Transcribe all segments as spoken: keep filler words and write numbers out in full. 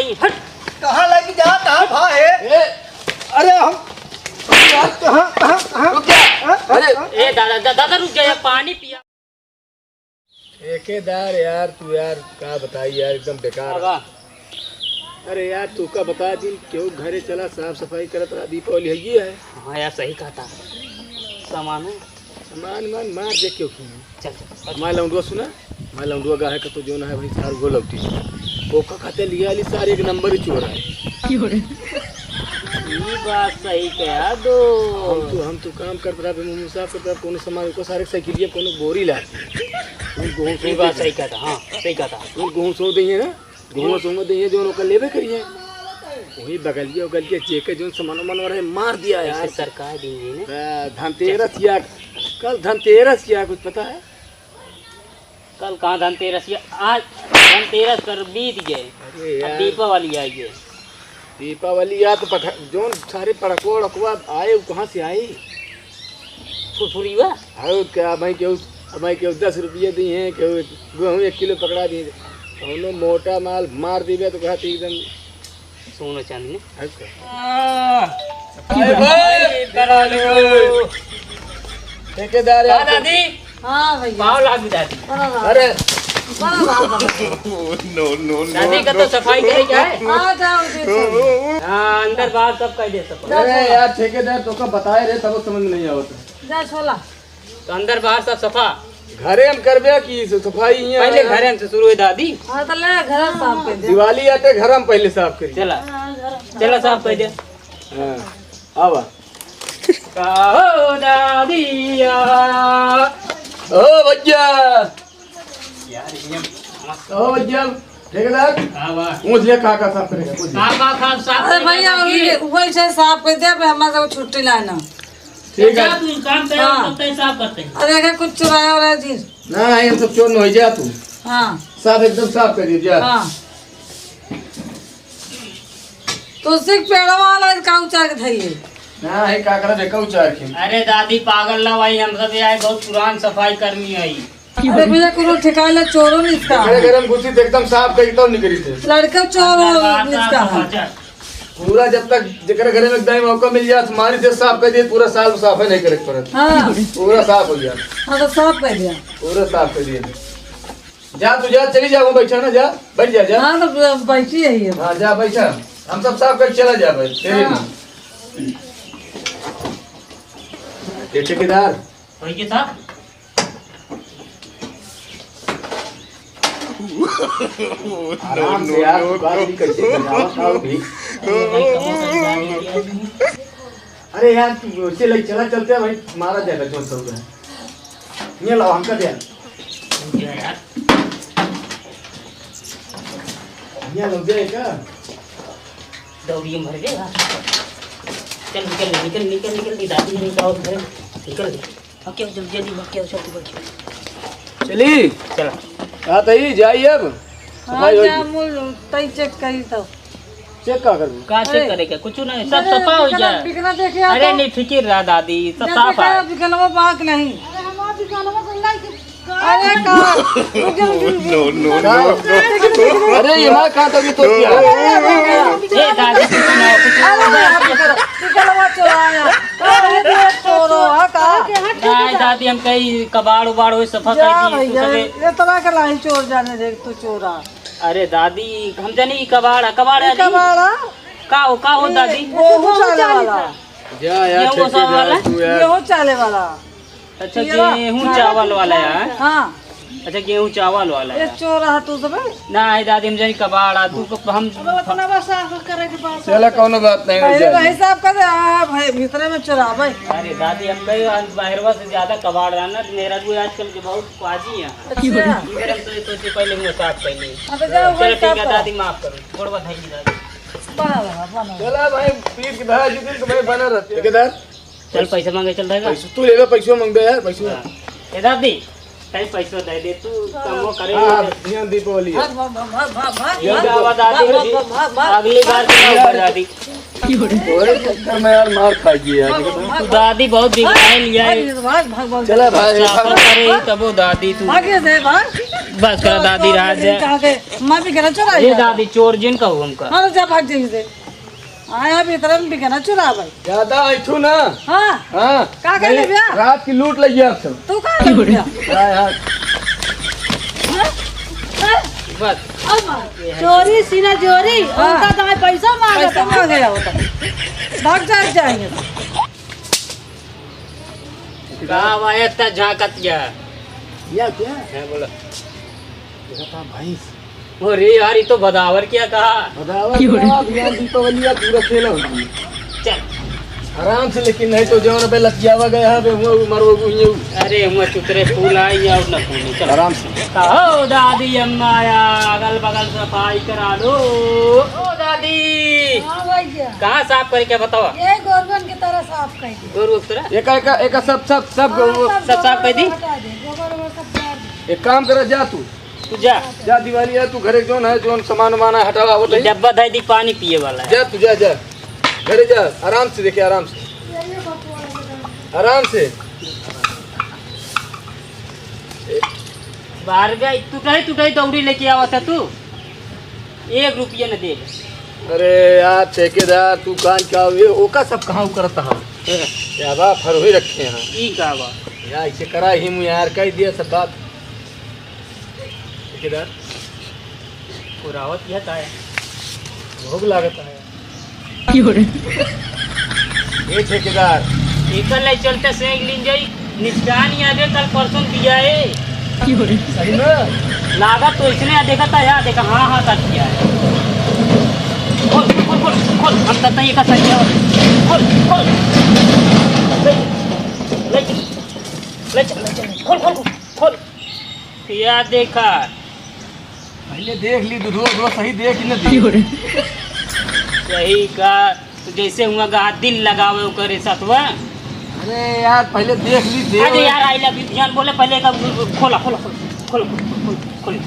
हट। कहाँ लेके जा, कहाँ भाई? ए, अरे हम, यार, कहाँ, कहाँ, कहाँ? रुक जा। हाँ? अरे। हाँ? ए दादा, दा-, दादा रुक जा, यार, पानी पिया। ठेकेदार यार, तू यार, का बताई यार, एकदम बेकार। बाबा। अरे यार, तू का बता दिन, केहू घरे चला, साफ सफाई करत रहा, दीपावली है ये है। हाँ यार, सही कहता। सामान है। सामान मान मार दे, क्यों की? चल, चल। मार लौंडुआ सुना, मार लौंडुआ गा है, कतो जो ना है भाई, सार गो लौटी। ओका खाते लिया ली सार, एक नंबर ही चोर है। क्यों रे? ई बात सही कहा दो। हम तो, हम तो काम करत रहा, मुंह साफ करत रहा, कोनो सामान को सारे साइकिलिया कोनो बोरी ला। वो गोहूं ई सो बात दे। सही कहता, हाँ, सही कहता। वो गोहूं सो दे है ना, गोहूं सो दे है, जो ओकर लेबे करिए। वही बगलिया, बगलिया जेके जोन सामान वामान रहे, मार दिया यार। ऐसे सरकार देंगे ना। आ, धनतेरस या, कल धनतेरस या, कुछ पता है? कल कहाँ धनतेरस या, आज धनतेरस कर बीत गए। अरे अब यार। दीपावली आई है। दीपावली या तो पठा-, जोन सारे पड़कवा उड़कवा आए, वो कहाँ से आई? फुरफुरी बा? और क्या, भाई केहू, भाई केहू दस रुपये दी हैं, केहू गोहूँ एक किलो पकड़ा दी हैं। कौनो मोटा माल मार दीबे तो कहत एकदम सोना चांदी ने। और क्या? आ, अरे भाई, करा लो। ठेकेदार हाँ यार, दादी। हाँ भैया। पाव लाग दादी। बड़ा लाग। अरे। बड़ा लाग। No, no, no, दादी का तो no। सफाई करे क्या है? आ जाओ, देखो। हाँ, अंदर बाहर सब कर दे सब। अरे यार, ठेकेदार, तोका बताए रहे, तब समझ में नहीं आवत। जा छोला। तो अंदर बाहर सब सफा। घरे हम करबे की स-, सफाई हियाँ पहले है। घरे हमसे शुरू है दादी। हाँ, तो ले घर साफ कर दे। दिवाली आते घर हम पहले साफ करी। चला। हाँ, घर हम चला साफ कर दे। हाँ, आवा। का हो दादिया। ओ भैया। यार, ये मस्त। ओ भैया, ठेकेदार। हाँ, वाह। पूछ ले का का साफ करेगा, पूछ ले। का का साफ, साफ अरे करेगा भैया, कि? वही, वही से साफ कर दे, अब हमारे को छुट्टी लाना। ठीक है। जा, तू काम पे हाँ। करते हैं, साफ करते हैं। अरे, अगर कुछ चुराया हो रहा है जी। ना, ना, ये सब चोर नहीं, जा तू। हाँ। साफ, एकदम साफ कर दे, जा। हाँ। तो सिर्फ पेड़वा वाला का उचार के धइए। ना, ये का करब, एका उचार के। अरे दादी, पागल ना भाई, हम सब यहाँ बहुत पुरान सफाई कर्मी है। अरे भैया, कोनो ठिकाना चोरो नहीं इसका। अरे, घर में घुसी तो एकदम साफ करी, तब निकली थे। लड़का चोर हो इसका है। पूरा जब तक जेकरे घरे में एक दाई मौका मिल जाए, मारी से साफ कर दिए, पूरा साल साफ है नहीं करे के पड़त। हाँ। पूरा साफ हो गया। हाँ, तो साफ कर दिया। पूरा साफ कर दिए। जा तू जा, चली जा, वो बैठा ना, जा, बैठ जा, जा। हाँ, तो बैठी है ये। हाँ, जा बैठा, हम सब साफ कर चला जा भाई, तेरे हाँ। में। ये ठेकेदार। भाई के साथ? आराम से यार, तू बात भी कैसे कर रहा है, बताओ भी। अरे यार, तू वैसे ले चला, चलते हैं भाई, मारा जाएगा जोन सब है। ये लाओ, हमका दे। ये लो, दे का? दौड़िए में भर गए यार। चल, निकल, निकल, निकल, निकल, निकल, निकल, निकल, निकल, निकल। भाग के आओ, जल्दी, जल्दी भाग के आओ, चल, तू बैठ। चली? चला। हाँ, तो ही जाई अब। हाँ, सफाई होई। जा, मूल तई चेक करी तो। चेक का करबू? का चेक अरे। करे के? कुछ नहीं, सब अरे, सफा हो बिकना, जाए। बिकना देखे आओ अरे तो। नहीं, फिकिर रहा दादी, सब जा साफ देखा है। बिकनवा बाक नहीं। अरे, हमार बिकनवा गल्ला के अरे का? No, no, no, no। अरे, ये माँ कहाँ तक तो क्या? ए, दादी, कुछ ना, कुछ ना। अरे, यहाँ पे करो। निकलवा चुराया। अरे, ये चोरो, हाँ का? नहीं, दादी, हम कहीं कबाड़ उबाड़ होई, सफा जा कर दी, भैया, तू सबे। ये तरह के लाही चोर जाने दे, तू चोरा। अरे, दादी, हम जानी कबाड़, कबाड़ ये है, कबाड़, हाँ? का हो, का हो, ये दादी? गेहूं चाले वाला। जा यार, गेहूं ठेकेदार, वाला? तू यार। गेहूं चाले वाला। अच्छा, ये गेहूं हाँ। चावल वाला है? हाँ। अच्छा, गेहूं चावल वाला ये है। चोर है तू सब? ना, ये दादी, हम जानी कबाड़ आ, तू को हम अबे उतना बस साफ करे के बाद चला, कौनो बात नहीं, पहले जा। तो हिसाब कर दे, आ भाई, भीतरे में चोरावे। अरे दादी, हम कहीं आज बाहरवा से ज्यादा कबाड़ रहा ना, तो मेरा भी आजकल के बहुत क्वाजी है। अच्छा। इधर हम तो सोचे पहले वो साफ कर ले। हाँ, तो जाओ, चलो, वही ठीक साफ है, करो। दादी, माफ करो, गोड़वा धइली दादी। बना रहा, बना रहा। चला भाई, पीर की धारा जिस दिन तुम्हें बना रहते। ठेकेदार? चल, पैसा मांगे, चल रहेगा। पैसा तू ले ले, पैसा मांगबे यार, पैसा। हाँ। ए दादी, तई पैसा दे दे, तू कमवा करे। हाँ, हाँ, यहाँ दीपावली है। भाग, भाग, भाग, भाग, भाग, भाग, ये भाग, क्या आवाज आ रही है? भाग, भाग, भाग, भाग। अगली बार से ना यार। बता दी। तोरे चक्कर में यार मार खा गई यार। भाग, भाग, तू भाग, दादी बहुत बिगड़ाए लिया है। भाग, भाग, भाग, भाग। चला भाई, साफा भाग। करे ही तबो दादी तू। भाग ये से, भाग। बस करा दादी, रहा दे। कहाँ के? मैं भी गना चुरा ये लिया। दादी, चोर जिन कहू हमका। हाँ, तो जा भाग जाइए से। आया भी इतना भी गना चुरा भाई। ज्यादा ऐठू ना। हाँ। हाँ। का कर नहीं, ले भैया? रात की लूट लइया सब। तू का कर ले भैया? हाँ, हाँ। हाँ? हाँ? बस। अब चोरी सीना चोरी, हाँ। उनका दाई पैसा मांगता। पैसा मांगे होता। भाग जाए जाएंगे। का आवा इतना झांकत गया? या क्या? है बोला। देखा था भैंस। अरे यार, ये तो भदावर क्या कहा? भदावर क्यों रे? क्या? अभियान दीपावली या पूरा खेला होगी। चल। आराम से, लेकिन नहीं तो जौन अबे लतियावा गया है, बे हुआ मरो हुआ। अरे हुआ चुतरे फूल आई या ना फूल, चल। आराम से। कहो दादी अम्मा या अगल बगल सफाई करा लो। ओ दादी। हाँ भैया। कहाँ साफ करे क्या बताओ? ये गोरगन की तरह साफ कर दे। गोरू की तरह? एका, एका, एका सब, सब, सब हाँ, गोरू। सब सब साफ कर दी? हटा दे, गोबर वोबर सब झाड़ दे। एक काम करा, जा तू। तू जा। जा दिवाली है, तू घरे जौन है, जौन सामान वामान है, हटावा, वो ये नहीं। डब्बा धर दी, पानी पिए वाला है। जा तू, जा, जा। घरे जा, आराम से देखे, आराम से। आराम से। बाहर गए, टूटे, टूटे दौड़ी लेके आवा था तू। एक रुपया न दे। अरे यार ठेकेदार, तू कान का ये ओका सब कहाँ करता है? हैं। क्या बा, फरहुई रखे हैं। ई का बा? यार, इसे करा ही मुँह यार, कह दिया सब बात। ठेकेदार। कुरावत यह का है? भोग लागत है। क्यों रे? ए ठेकेदार। एकर ले चलते से एक लीन जाई, निचकान ही आवे, कल परसों दिया है। क्यों रे? सही में? लागत तो इसने देखा था, यहाँ देखा, हाँ, हाँ, सच किया है। खोल, खोल, खोल, खोल, खोल, हम कहते हैं ये का सच है। खोल, खोल। ले, ले चल, ले चल, खोल, खोल, खोल, खोल। या देखा। पहले देख ली, दूधो, दूधो सही देख ही न दी। क्यों रे? सही का, तो जैसे हुआ गा दिल लगावे ओकरे सतवा। अरे यार, पहले देख ली, देख अरे ले। यार, I love you जान बोले पहले का, खोला, खोला, खोला, खोला, खोला, खोला।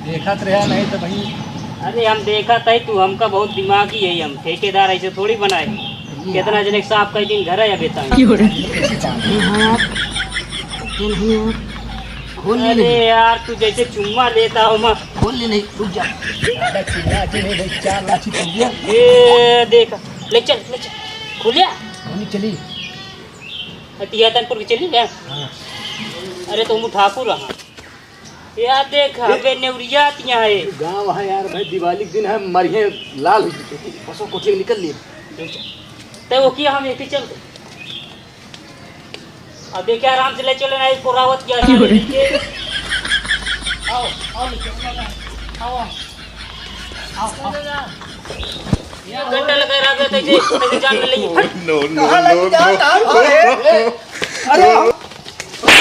देखत रहा नहीं तो भाई। अरे हम देखत है, तू हमका बहुत दिमागी है, हम ठेकेदार ऐसे थोड़ी बनाए। कितना जने के साफ कई दिन घर है अबे ताई। क्यों रे? हाँ यार, क्यों नहीं यार? खोल ले अरे नहीं। यार, तू जैसे चुम्मा लेता हो, मैं खोल ले नहीं, रुक जा। ज्यादा चिल्ला के नहीं भाई, चार लाठी पड़ गया। ए, देख, ले चल, ले चल, खुलिया। नहीं चली। हटिया तनपुर के चली ना। हाँ। अरे, तो हम ठाकुर रहा। यार देख, अबे नेउरिया तिया है। गाँव है यार भाई, दिवाली के दिन है, मरिये लाल हो चुकी। बसो कोठी निकल लिए। तय वो किया हम एक ही चल। अब देखिए, आराम से ले चले ना, इसको रावत किया क्यों रे? नीचे। आओ, आओ नीचे, आओ, आओ, आओ, आओ। ये घंटा लगा रहा था, तैसे, तैसे जान ले। No, no, कहाँ no, लेके जाता no। है? अरे, अरे, अरे,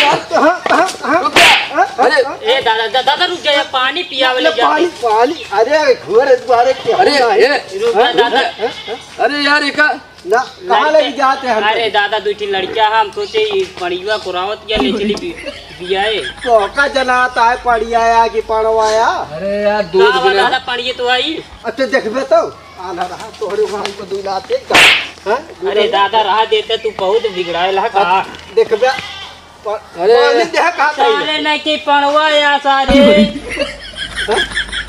हाँ, हाँ, हाँ, हाँ, अरे। हाँ, ए, दादा, दा-, दादा, रुक जा, ये पानी पियावे ले ले, पानी, जाते। पानी, अरे, घोर है तुम्हारे क्या अरे, होना है? ए, रुक जा, हाँ, दादा। हाँ, हाँ। अरे यार, ये का ना, कहाँ लड़के, लेके जाते हैं अरे तुम? दादा, दुइ ठिन लड़किया हम सोचे ई पड़िया को रावत गया ले चली बि-, बियाए। तो का जनाता है पड़िया या कि पड़वाया? अरे यार, दूध का हुआ बिना दादा, पड़िए तो आई। अच्छा, देखबे तो, आला रहा, तोहरे वहाँ हमको दुलाते का, हाँ? अरे दादा, रहा देते, तू बहुत बिगड़ाए ला का? अब देखबे, प-, अरे। पानी दे, कहाँ था ये? सारे नहीं के पड़वा या सारे। हाँ?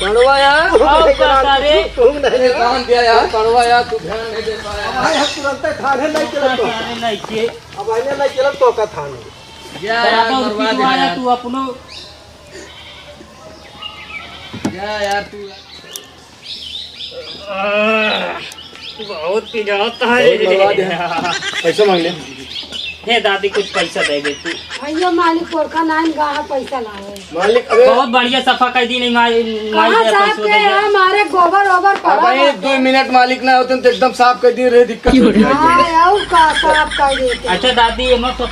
पड़वा या? तुम आओ नहीं का करा, सारे। तुम नहीं अरे, करा। कहाँ दिया यार? पड़वा या, तू ध्यान नहीं दे पाया। अब भाई, हम तुरंत थाने नहीं चलत तो। सारे नहीं के। अब आने नहीं चलत तो का थाने। जा यार, दादा, मरवा दे पिटवाया यार। तू अपनो। जा यार, तू। आह, बहुत पिरात है। बहुत मरवा दे। पैसा मांग ले। हे दादी, कुछ पैसा दे दे तू। भैया, मालिक पोरखा नाइन गा है, पैसा लावे। मालिक, अबे बहुत बढ़िया सफा कर दी, नहीं माई, माई कहाँ दे साहब पैसों के दे दे। यहाँ हमारे गोबर ओबर पड़ा अबे है। दो मिनट मालिक ना होते तो एकदम साफ कर दिए रहे, दिक्कत हो जाए। हाँ, और का साफ कर देते। अच्छा दादी, एमा तो,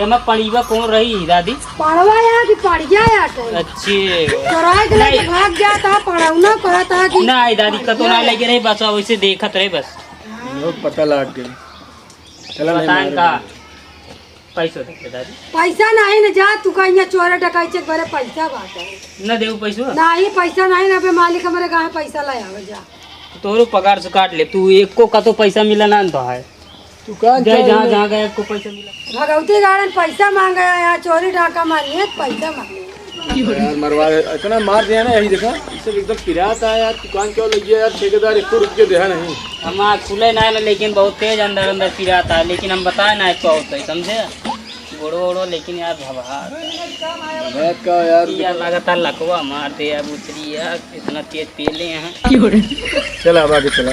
एमा पड़ीवा कौन रही दादी? पड़वा या कि पड़िया या तो। अच्छे। चोराए के लेके नहीं। भाग जाता, पड़ौना कहता कि नहीं दादी, कतो ना लेके रहे, बस वैसे देखत रहे बस। हाँ। लोग पता लाग गए। चला नहीं बताएं मारे का? भाई। पैसो दे दे दादी। पैसा नहीं न जा, तू कहीं चोर डकैत के घरे पैसा बाटे। न देऊ पैसो? नहीं, पैसा नहीं न, अबे मालिक हमारे गाँव पैसा ले आवे जा। तोरो पगार से काट ले, तू एको का तो पैसा मिला ना तो है। तू कहाँ जाए, चल जहाँ, ले? जहाँ गए, आपको पैसा मिला। भगवती गार्डन पैसा मांगे, यहाँ चोरी डाका मारिए, पैसा मांगे। यार, मरवा दे, इतना मार दिया ना, यही देखा, ये सब एकदम पिरात है यार। दुकान क्यों लगी है यार, ठेकेदार एको रुपये देहा नहीं। हमार खुले ना है ना, लेकिन बहुत तेज अंदर अंदर पिरात है, लेकिन हम बताए ना, एक बहुत है, समझे? गोड़ो ओड़ो, लेकिन यार भवा। भैंस का यार, यार लगातार लकवा मार दे यार, उतरी यार, इतना तेज पेले हैं। चला, अब आगे चला।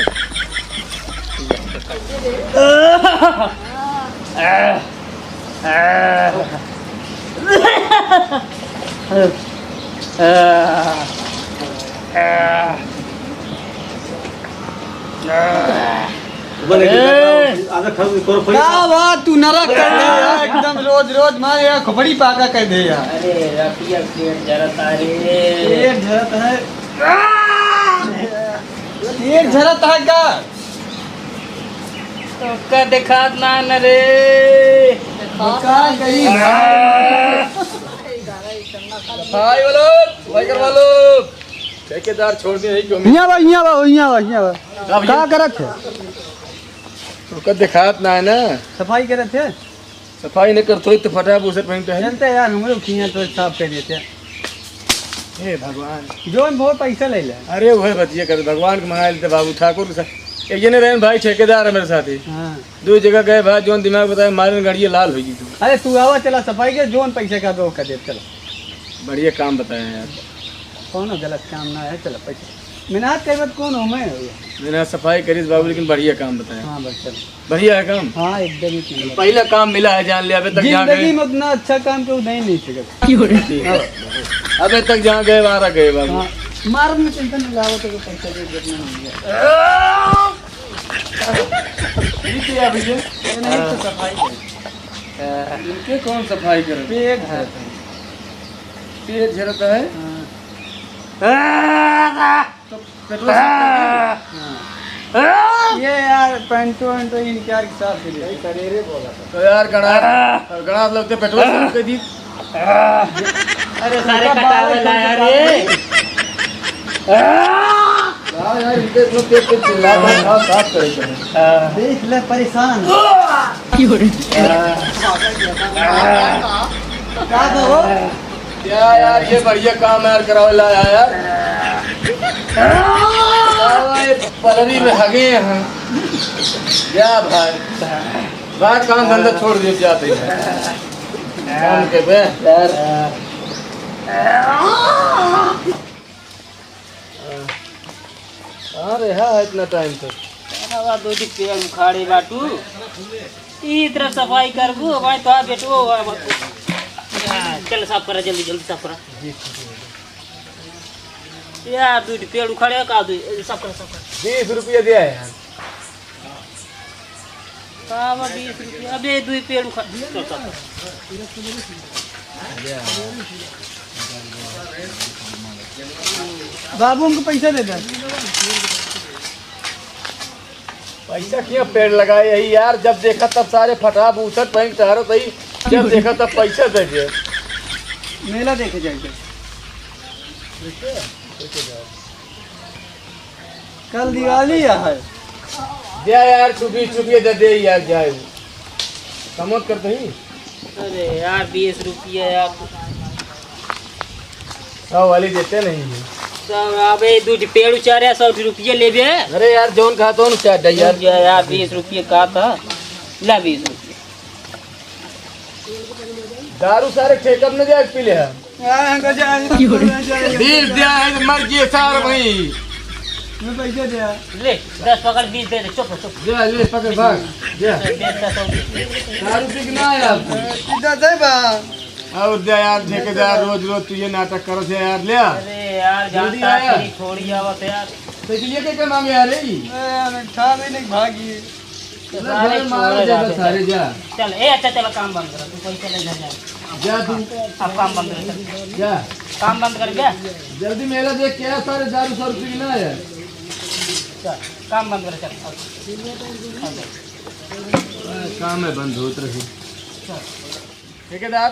का बात, तू नरक कर दे यार, एकदम रोज रोज मार यार, खोपड़ी पाका कर दे यार। अरे रतिया पेट जरत है रे। पेट जरत है। पेट जरत है का? तोका देखात ना न रे। का करी? भाई बोलो, भाई कर बोलो। ठेकेदार छोड़ दिए, यही कमी। हियाँ बा, हियाँ बा, हियाँ बा, हियाँ बा। अब का ये करत है? तोका देखात ना है ना। सफाई करत है? सफाई नहीं करत होई तो फटा बूसट पहनते हैं। चलते यार, हम लोग किहाँ तो साफ कर देते हैं। हे भगवान। जोन बहुत पैसा ले ले। अरे वह बतिया कर, भगवान के मंगा लेते बाबू ठाकुर के साथ। एक जने रहन भाई ठेकेदार है मेरे साथी। हाँ। दो जगह गए भाई, जोन दिमाग बताए मारे गाड़िया लाल हो गई। अरे तू आवा चला सफाई के, जोन पैसा का दो का दे चला। बढ़िया काम बताया यार। कौनो गलत काम ना है, चला पैसा। मेहनत के बाद कौन हो मैं? मेहनत सफाई करीस बाबू, लेकिन बढ़िया काम बताया। हाँ बस चल। बढ़िया है काम? हाँ, एकदम ही ठीक है। पहला काम मिला है, जान लिया, अबे तक जहाँ जिंदगी गए। में उतना अच्छा काम केहू नहीं, नहीं सकत। क्यों रे? हाँ। अबे तक जहाँ गए, वहाँ रह गए बाबू। हाँ, मार में टेंशन नहीं लाओ, तो पैसा दे, जितना नहीं है। ठीक है भैया। ये नहीं तो सफाई करे। इनके कौन सफाई करे? पेट है। पेट झरता है? हाँ। तो पेट्रोल साफ कर दे। हाँ। ये यार, पैंटो वैंटो इनके यार साफ कर दे। तो यार, गणा, गणा लगते पेट्रोल साफ कर दी। अरे, सारे कटावे ला यार, ये। हाँ यार, इनके इतना तेज तेज चिल्ला रहे हैं, साफ, साफ करे के है। देख ले, परेशान। का दो? क्या यार, ये बढ़िया काम यार करावे ला आया यार। साला ये पलरी में हगे हैं। क्या भाई? भाई काम धंधा छोड़ दिए जाते हैं। काम के बे। यार। कहाँ रहा है इतना टाइम तक? हवा दो दिन पेड़ उखाड़े बाटू। ई तरह सफाई करबू, भाई तो बेटो। हाँ, चल साफ करा, जल्दी, जल्दी साफ करा। यार, दो पेड़ उखाड़े का दो, साफ करा, साफ करा। बीस रुपया दिया है यार। का बा बीस रुपया? अबे, दो पेड़ उखाड़, चल, चल, चल। बाबू, हमको पैसा दे दे। पैसा किया पेड़ लगाए यही यार, जब देखा तब सारे फटा बूसट पहन टहरत ही, जब देखा तब पैसा दे दे। मेला देखे जाएंगे। कल दिवाली है। जा यार, छुपी छुपिए दे दे यार, जाए। कमौत करते ही। अरे यार, बीस रुपया यार। सौ वाली देते नहीं है। सौ, अबे, दो ठे पेड़ उचारे, सौ ठे रुपये लेबे। अरे यार, जौन कहा तो उचार दे यार। यार, बीस रुपये कहा था, ला बीस रुपये। दारू सारे ठेकब न जाए पी ले हम। हाँ, गजा है, गजा है। बीस दिया है तो मर गए सार भाई। मैं पैसे दिया। ले, दस पकड़, बीस दे दे, चुप हो, चुप। ले, ले, पकड़, भाग, ले। दे, दे, दस हो गए। दारू पी के ना आया। सीधा दे बा। और दे यार, ठेकेदार रोज रोज तू ये नाटक करत है यार, ले आ। अरे यार, जल्दी जानता आया। तेरी थोड़ी आवत है यार। तो इसलिए के क्या मांगे यार, रे? ए, यार, ठा भी नहीं भागी। तो ले, सारे भाई, मारो छोड़ जा, जाते सारे हैं। जा। चल, ए, अच्छा, चलो, काम बंद करो, तू पैसे ले घर जा। जा तू। अब काम बंद करो, चल। जा। काम बंद कर, जा। जल्दी मेला देख के आ, सारे दारू सारू पी के ना आया। चल, काम बंद करो, चल। अब, अब। काम है बंद होत रही। चल। ठेकेदार,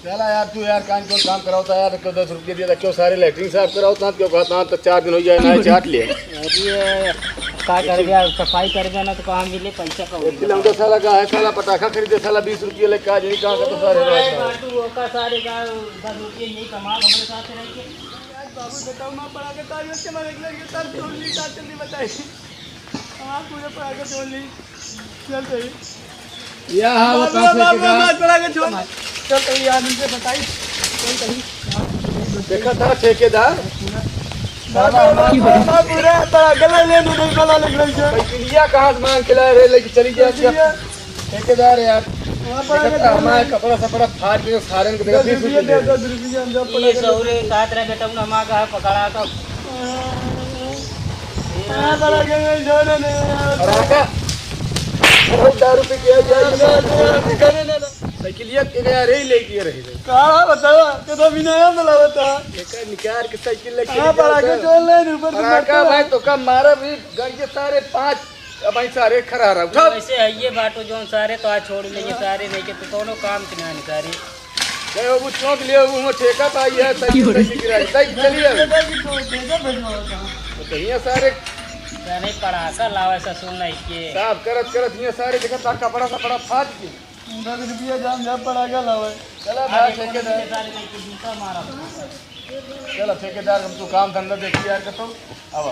चला यार, तू यार, कान कौन काम करावता यार, क्यों दस रुपये दिया था, क्यों सारे लेटरिन साफ करावता, क्यों कहता, तो चार दिन हो जाए ना, चाट ले। अरे, का करबे यार, सफाई करबे ना तो कहाँ मिले पैसा का? एक किलो लौंडा साला का है, साला पटाखा खरीदे, साला बीस रुपये ले का, यही कहाँ का तो सारे अरे बात है। बाटू, ओका सारे का दस रुपये यही कमा, हमरे साथ रह के। यार बाबू बताओ, माँ पड़ा के तार के मारे के लगे, तार छोड़ ली, तार जल्दी बताई। हाँ, पूरे पड़ा के छोड़ ली। चल सही। या हाँ, बाबू, बता बाबू, सकेगा। मार पड़ा के छोड़। चल तो यार, उनसे बताई। चल तो। देखा था ठेकेदार। बाबू, बाबू, बाबू, पूरा पड़ा गला ले, नहीं गला लग रही है। साइकिलिया कहाँ से मांग के लाए रहे, लेके चली गया क्या? साइकिलिया। ठेकेदार यार। हाँ, पड़ा देखा था, गला हमारे ले। कपड़ा सपड़ा फाड़ के सारन के देखा, दस बीस रुपये रुपये दे, दे। दस रुपये हम जब ये पड़ा गला सौरे साथ रहे बेटा, उन्हें हमारा पकड़ा था। हाँ, बड़ा गंगा जोड़े ने। और आका, बहुत दारू पी के आ जाए। साइकिलिया के नया रे लेके रह गए। का बतावा, कदा भी नया मिला बता। एकर निकार के साइकिल लेके हाँ, निकल बड़ा के गए। जोड़ ले, ऊपर से और आका मरता। भाई, तो का मारा भी गंगे सारे पाँच, अब भाई सारे खरा रहा। उठा। वैसे है ये बाटो जोन सारे तो आज छोड़ लेंगे, सारे नहीं के तो कोनो काम के ना निकारी। गए हो, वो चौंक लिए, वो ठेका पाई है, साइकिल, साइकिल गिरा के, साइकिल चली जावे। तो कहिया सारे सारे पड़ाका लावे ससुर नहीं के। साफ करत, करत हियाँ सारे देखत बा, कपड़ा, सपड़ा फाट के। दस रुपया जान जा, पड़ाका लावे। चला, अरे, भाई, कोनो ठेकेदार। ठेकेदार नहीं के जूता मारा। चला, ठेकेदार, हम तो काम धंधा देखी यार, कतो। अब